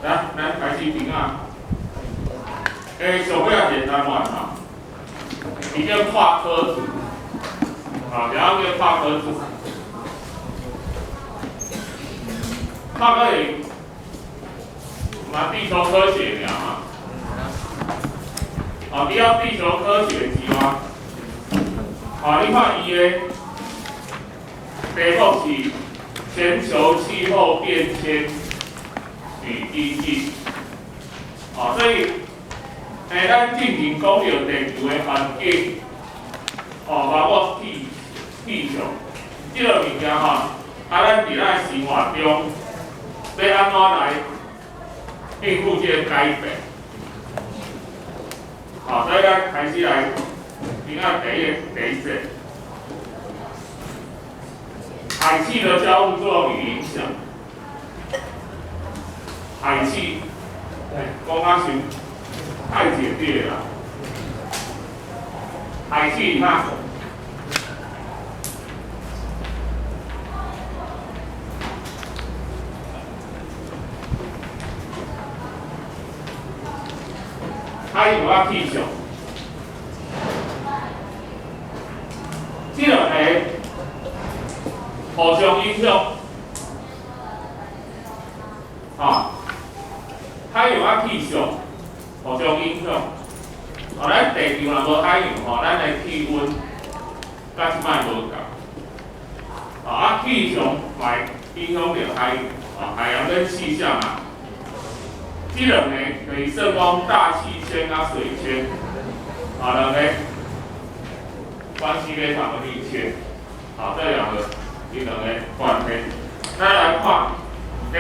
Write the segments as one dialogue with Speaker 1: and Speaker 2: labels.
Speaker 1: 來，咱開始聽啊。上尾仔一個單元吼，伊叫跨科組，啊，然後叫跨科組。跨科是嘛地球科學爾嘛。啊，除了地球科學之外，啊，你看伊的題目是全球氣候變遷與經濟，啊，所以，咱進前講著地球的環境，哦，包括氣象，這個物件吼，啊，咱佇咱的生活中，欲按怎來應付這個改變？好，所以咱開始來聽下第一節，海氣的交互作用與影響。海氣，講啊傷太簡略啦。海氣，你看，海洋仔氣象，這兩個互相影響，啊，海洋仔氣象互相影響。哦，咱地球若無海洋吼，咱的氣溫佮這擺無仝。啊，氣象嘛會影響著海洋，啊，海洋跟氣象啊。這兩個就是算講大氣圈佮水圈，啊，兩個關係非常的密切。好，這兩個這兩個關係，咱來看第一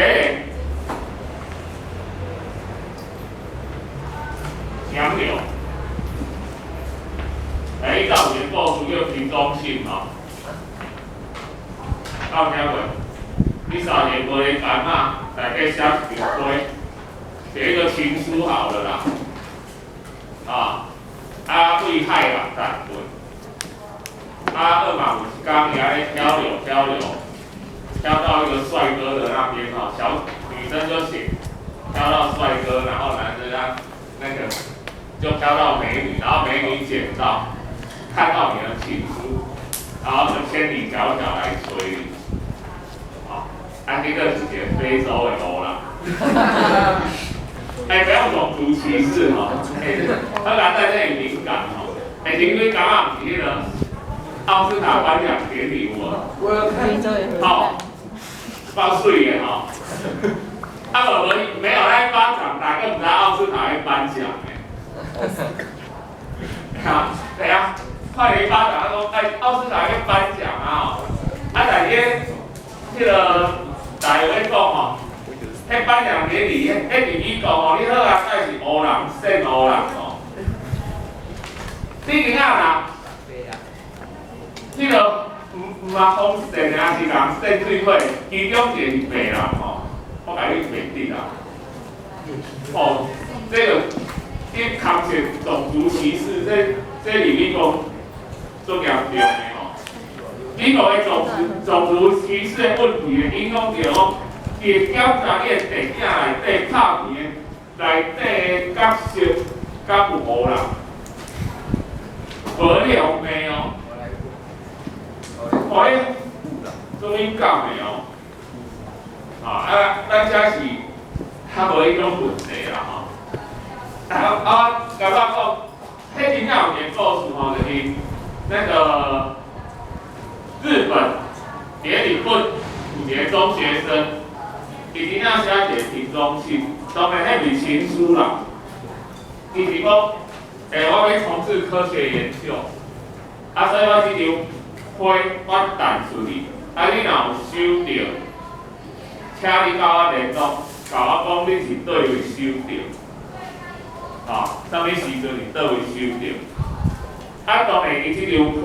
Speaker 1: 個洋流。伊有一個故事叫瓶中信吼，敢有聽過？你三個玻璃罐仔內底寫一張批，寫一個情書好了啦，啊，啊對海人帶過，啊二嘛有一工伊按呢漂流漂流，漂到一個帥哥的那邊吼，小女生就寫漂到帥哥，然後男生他那個就漂到美女，然後美女撿到，看到你的情書，然後就千里迢迢來追你，啊，啊，這個是一個非洲的烏人，不要種族歧視吼，他敢在這裡敏感吼，前幾工啊，毋是彼個奧斯卡頒獎典禮有無？好，夠媠的吼，啊無無沒有來頒獎，大家毋知奧斯卡咧頒獎的，啊，對啊。看伊頒獎，啊講，奧斯卡咧頒獎啊吼，啊但是彼個大約咧講吼，彼頒獎典禮，彼佇美國吼，你好啊，蓋是烏人勝烏人吼。你今仔若，彼個毋毋嘛講勝啊，是人勝水火，其中一個是白人吼，我共你袂得啦。哦，這個你牽涉種族歧視，這佇美國足嚴重的吼。美國的種族歧視的問題會影響著講，伊會檢查你的電影內底拍片的內底的角色，敢有烏人？無你會予罵哦。哦，彼足敏感的哦。啊，咱遮是較無彼種問題啦吼。啊啊，感覺講，彼真正有一個故事吼，就是那個日本，佇咧日本有一個中學生，伊真正寫一個瓶中信，當然彼毋是情書啦，伊是講，我欲從事科學研究，啊，所以我這張批我彈出去，啊，你若有收著，請你佮我聯絡，共我講你是佗位收著，啊，啥物時陣是佗位收著，啊，當然伊這張批，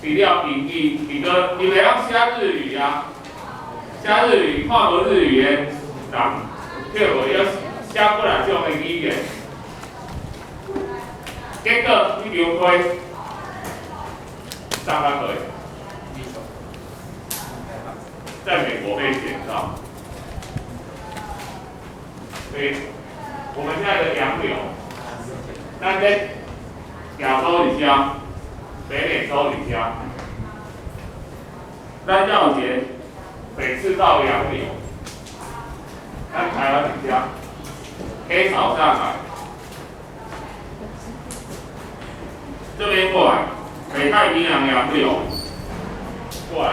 Speaker 1: 除了英語，伊閣伊袂曉寫日語啊，寫日語看無日語的人，對無？伊要寫過來種的語言，結果彼張批送到佗？在美國被撿到，对，我們現在的洋流，咱在亞洲裡遮，北美洲裡遮，咱要有一個北赤道洋流，咱台灣裡遮，黑潮上來，這邊過來，北太平洋洋流過來，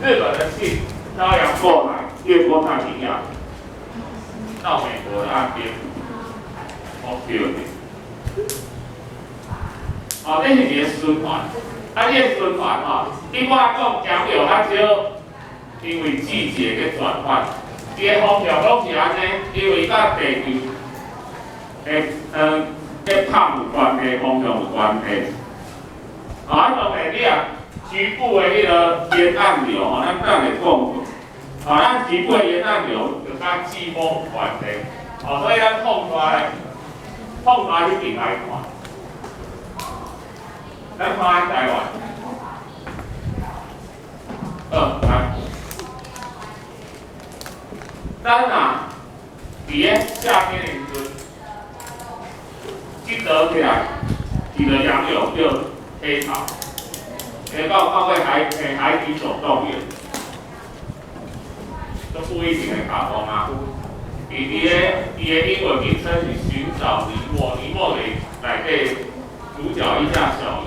Speaker 1: 日本的氣漂洋過海，越過太平洋，到美國的岸邊，哦，對對。哦，這是一個循環，啊，這個循環吼，一般講洋流較少，因為季節的轉換，伊的方向攏是按呢，因為佮地球的的拍有關係，方向有關係。啊，當然你啊，局部的彼個沿岸流吼，咱等下講過。啊，咱局部的沿岸流就佮季風有關係。哦，所以咱放大放大彼邊來看，咱看台灣。來，咱啊，佇咧夏天的時陣，這倒起來，一個洋流叫黑潮，會有看過海底總動員，都故意性的卡通啊。伊佇咧伊的英文名稱是尋找尼莫，尼莫的內底主角伊叫小魚。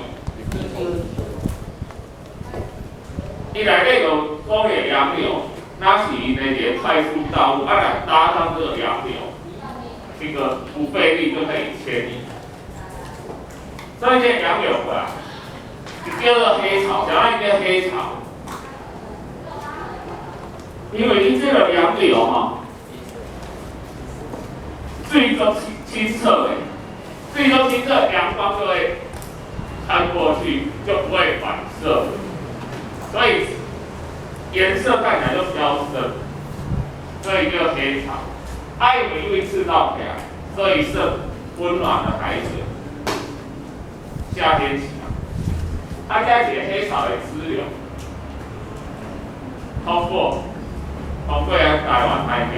Speaker 1: 伊內底就講的洋流，那是伊的一個快速道路，啊來搭上這個洋流，這個不費力就可以遷移。所以這個洋流過來，就叫做黑潮，啥物叫黑潮？因為伊這個洋流吼，水足清澈的，水足清澈，陽光就會穿過去，就不會反射，所以顏色看起來就比較深，所以叫黑潮。啊，因為赤道起來，所以是溫暖的海水。夏天起來，啊，這一個黑潮的支流，通過台灣海峽，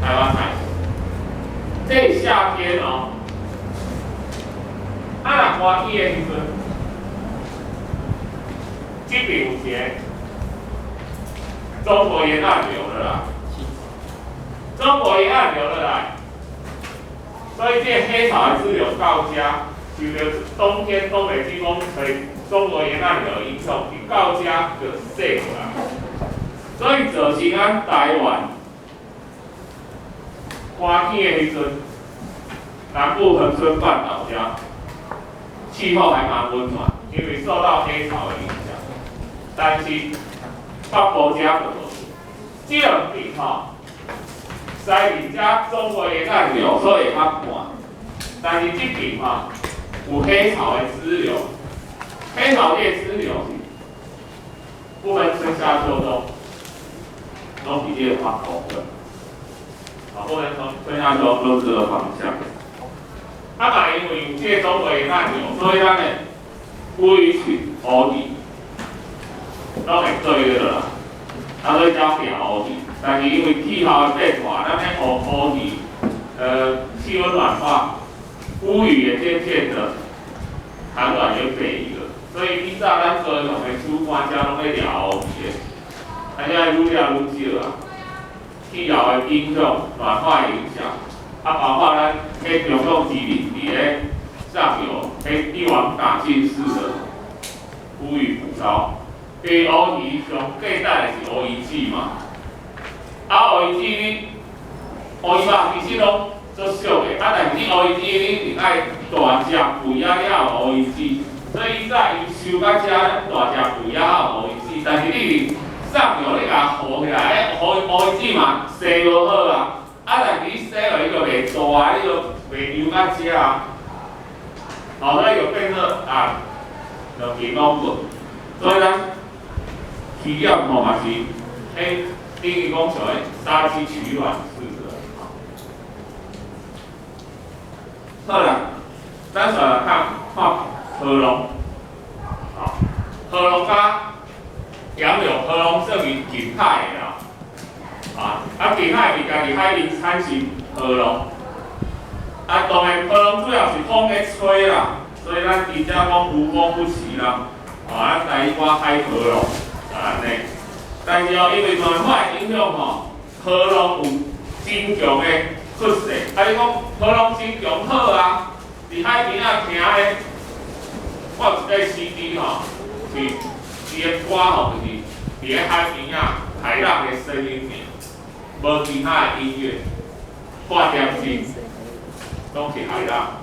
Speaker 1: 台灣海峽。這夏天哦，啊，若寒天的時陣，這邊有一個中國沿岸流了啦，中國沿岸流了來，所以這個黑潮的支流到遮，受著冬天東北季風吹中國沿岸流的影響，伊到遮就洗過來，所以造成咱台灣寒天的時陣，南部恆春半島遮氣候還蠻溫暖，因為受到黑潮的影響。但是北部遮就無，這兩邊吼，西邊遮中國沿岸流，所以會較寒。但是這邊吼有黑潮的支流，黑潮這個支流是不分春夏秋冬，攏佇這個北部的。啊，不分春夏秋冬都是這個方向。啊，嘛因為有這個中國沿岸流，所以咱的烏魚群、烏魚攏會對的啦。啊，所以才掠烏魚。但是因為氣候的變化，咱的烏魚，氣溫暖化，烏魚也漸漸的產卵也北移了。所以以早咱高雄的主官遮攏咧掠烏魚的，啊，現在愈掠愈少啊。氣候的影響、暖化的影響，啊，包括咱彼中國吉林佇咧上游，彼一網打盡式的烏魚捕撈，因為烏魚上價值的是烏魚子嘛。啊，烏魚子你烏魚肉其實攏足俗的，啊，但是你烏魚子你一定愛大隻肥仔才有烏魚子，所以以早伊收到遮大隻肥仔才有烏魚子，但是你上游你共予起來，彼烏魚子嘛生無好啊，啊，但是你生落伊就袂大啊，你就袂游較食啊，後來又變做啊，兩邊攏無，所以咱魚業吼嘛是，彼等於講像彼殺雞取卵似的。好啦，咱煞來看看河龍，吼，河龍佮洋流，河龍算是近海的啦，啊，啊，啊，近海物件佇海面產生波浪。啊，當然波浪主要是風咧吹啦，所以咱佇遮講無風不起浪，哦，咱台語歌海波浪，啊按呢。但是哦，因為暖化的影響吼，波浪有真強的趨勢。啊，你講波浪真強好啊，佇海邊仔聽咧，我有一塊 CD 吼，是伊的歌吼，就是佇咧海邊仔海浪的聲音爾，無其他的音樂，半點鐘攏是海浪，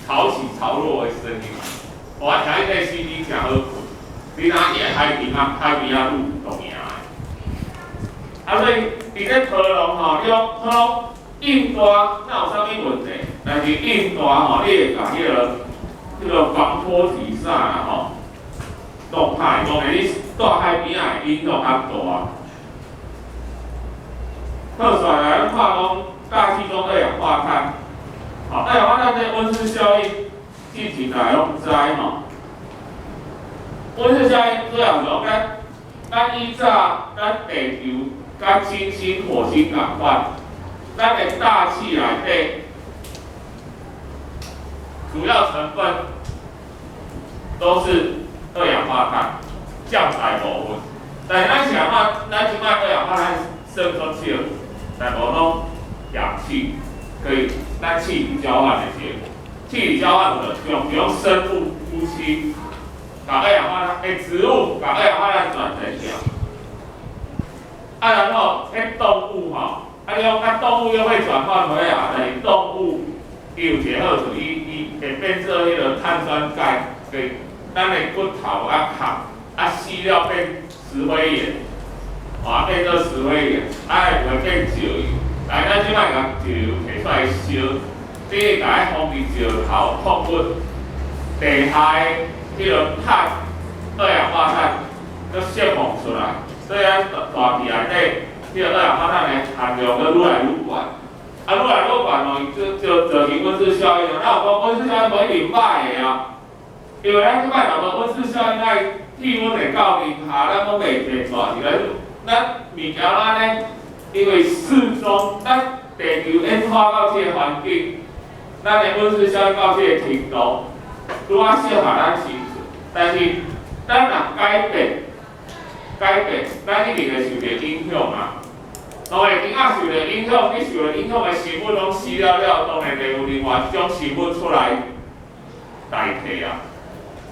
Speaker 1: 潮起潮落的聲音。我聽彼塊 CD 誠好睏，你若佇咧海邊仔，海邊仔錄錄影的。啊，所以佇咧波浪吼，你講波浪應大，哪有啥物問題？但是應大吼，你會共彼個防波堤啥啦吼，弄歹，當然你蹛海邊仔會影響較大。好，煞來咱看講大氣中二氧化碳，好，二氧化碳這溫室效應，之前大家攏知吼。溫室效應主要是講咱以早咱地球佮金星、火星仝款，咱的大氣內底主要成分都是二氧化碳，佔大部分。但是咱是按怎？咱這擺二氧化碳算足少，大部分攏氧氣，可以咱氣體交換的結果。氣體交換就用生物呼吸，共二氧化碳，植物共二氧化碳轉成氧。啊，然後彼動物吼，啊，你講啊，動物又會轉換回來啊，但是動物伊有一個好處，伊會變做彼個碳酸鈣，對，咱的骨頭啊殼啊死了變石灰岩，啊變做石灰岩，啊會變石油。來，咱這擺共石油提出來燒，等於共彼封佇石頭礦物地下的彼個碳二氧化碳閣釋放出來，所以咱大氣內底彼個二氧化碳的含量閣愈來愈懸。啊，愈來愈懸哦，伊就造成溫室效應。咱有講溫室效應無一定歹的啊，因為咱這擺若無溫室效應，咱氣溫會到零下，咱攏袂熱起來。咱物件按呢，因為適中，咱地球演化到這個環境，咱的溫室效應到這個程度，拄仔適合咱生存。但是咱若改變，改變，咱一定會受著影響啊。當然，囡仔受著影響，你受著影響的生物攏死了了，當然就有另外一種生物出來代替啊。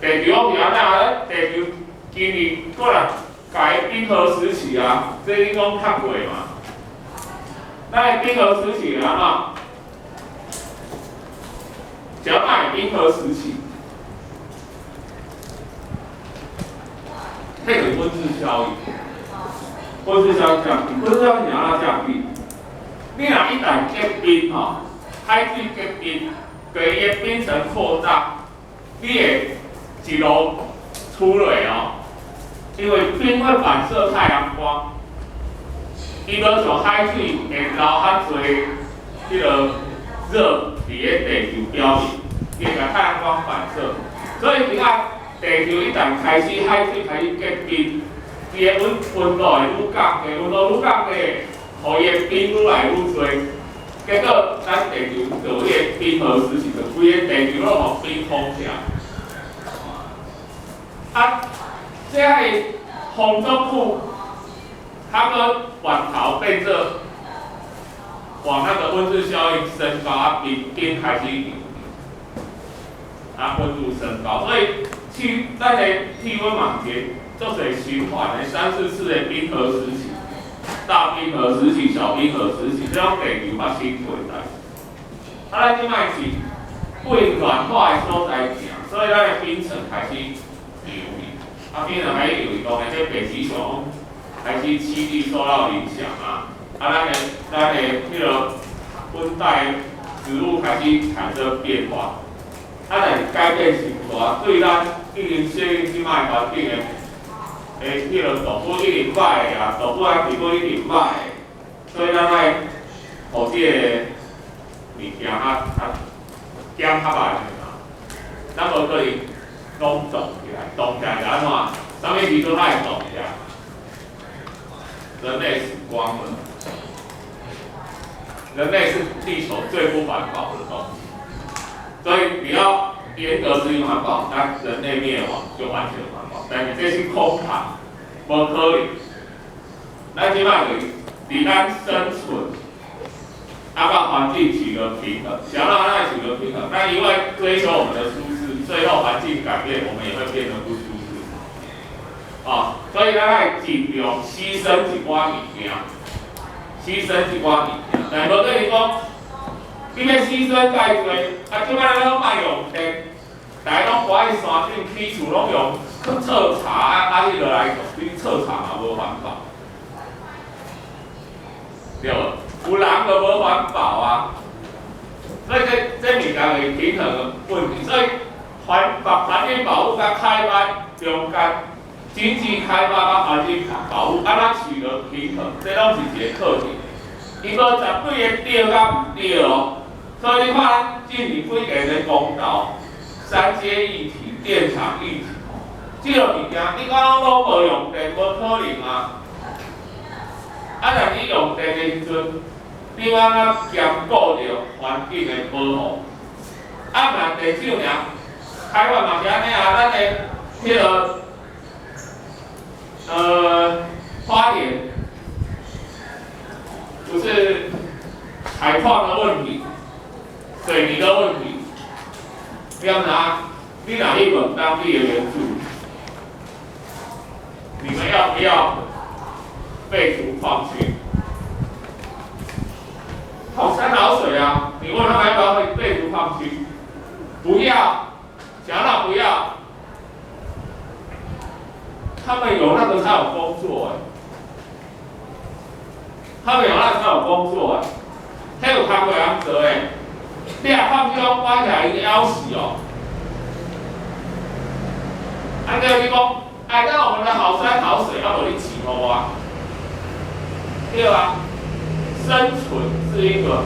Speaker 1: 地球是按怎？地球經歷過來改冰河時期啊，這你攏讀過嘛？咱的冰河時期是按怎？啥物冰河時期？彼個溫室效應。溫室效應降低，溫室效應是按怎降低？你若一旦結冰吼，海水結冰，給伊的冰層擴大，你會一路出落哦，因為冰會反射太陽光，伊無像海水會留較濟彼個熱佇咧地球表面，伊會共太陽光反射，所以你看地球一旦開始海水開始結冰，伊的溫度會愈降低，溫度愈降低，予伊的冰愈來愈濟，結果咱地球就有彼個冰河時期，就規個地球攏予冰封起來。啊，這個風速久，它閣源頭變做往那個溫室效應升高，啊冰開始融，啊溫度升高，所以氣咱的氣溫嘛是一個足濟循環的三四次的冰河時期，大冰河時期、小冰河時期，這種地球發生過的代誌。啊，咱這擺是變暖化的所在行，所以咱的冰層開始融去，啊，冰層開始融去，當然這北極熊開始棲地受到影響啊，啊，咱的彼個溫帶植物開始產生變化，啊，但是改變傷大，對咱已經適應這擺環境的，彼個動物一定歹的啊，動物啊植物一定歹的，所以咱愛予這個物件較較減較慢的嘛，咱無可能攏凍起來，凍起來就按怎？啥物時陣才會凍起來？人類死光了。人類是地球最不環保的東西，所以你要嚴格執行環保，那人類滅亡就完全環保。但是這是空談，無可能。咱這擺就是佇咱生存，啊，佮環境取得平衡，想讓咱取得平衡，那因為追求我們的舒適，最後環境改變，我們也會變得不舒適。啊，所以咱愛盡量犧牲一寡物件，犧牲一寡物件，但無等於講，你欲犧牲介濟，啊，這擺攏莫用電，大家攏跋去山頂起厝，攏用徹查啊啊，彼落來用，你徹查嘛無環保，對無？有人就無環保啊，所以這物件是平衡的問題，所以環保、環境保護佮開發中間，經濟開發佮環境保護，按怎取得平衡，這攏是一個課題。伊無絕對的對佮毋對哦，所以你看咱近年幾个咧公投，三接議題、電廠議題，這個物件你講攏無用電，無可能啊！啊，但你用電的時陣，你按怎兼顧著環境的保護？啊，若電廠爾，開發嘛是按呢啊，咱的彼個花蓮不是採礦的問題，水泥的問題，你要拿，你若去問當地的原住民，你們要不要廢除礦區？好山好水啊！你問他們要不要廢除礦區？不要，講到不要。他們有那個才有工作欸，他們有那個才有工作欸，彼有工課通做欸，你若礦區攏關起來，伊枵死哦。啊，對你講，哎，那我們的好山好水，啊，無你飼予我，對啊，生存是一個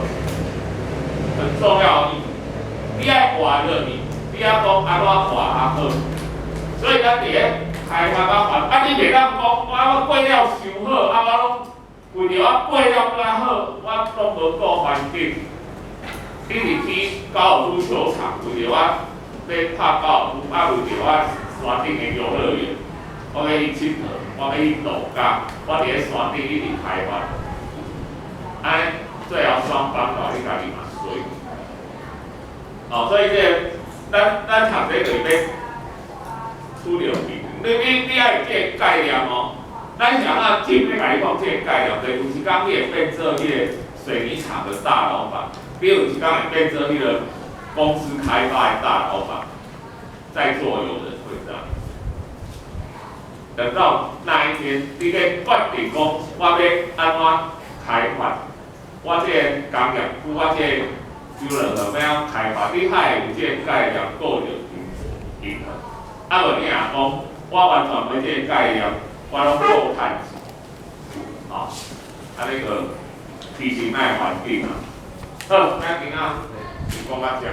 Speaker 1: 很重要的議題，你愛活落去，你愛講按怎活較好，所以咱佇咧開發佮環，啊，你袂當講我過了傷好，啊，我攏為著我過了較好，我攏無顧環境。一直起高爾夫球場，為著我欲拍高爾夫，啊，為著我山頂的遊樂園，我欲去𨑨迌，我欲去度假，我佇咧山頂一直開發，按呢最後雙方搞你家己嘛衰。哦，所以這個咱讀這就是欲取著平衡。你愛有這個概念哦。咱想啊，真欲共你講這個概念，就是有一工你會變做彼個水泥廠的大老闆，你有一工會變做彼個公司開發的大老闆，在座有人會這樣。等到那一天，你欲決定講，我欲按怎開發，我這個工業區，我這個遊樂園欲按怎開發，你愛有這個概念，顧著平衡。啊，無你若講，我完全無這個概念，我攏顧趁錢，吼，啊那個提醒咱環境啊。好，咱今仔就講到遮。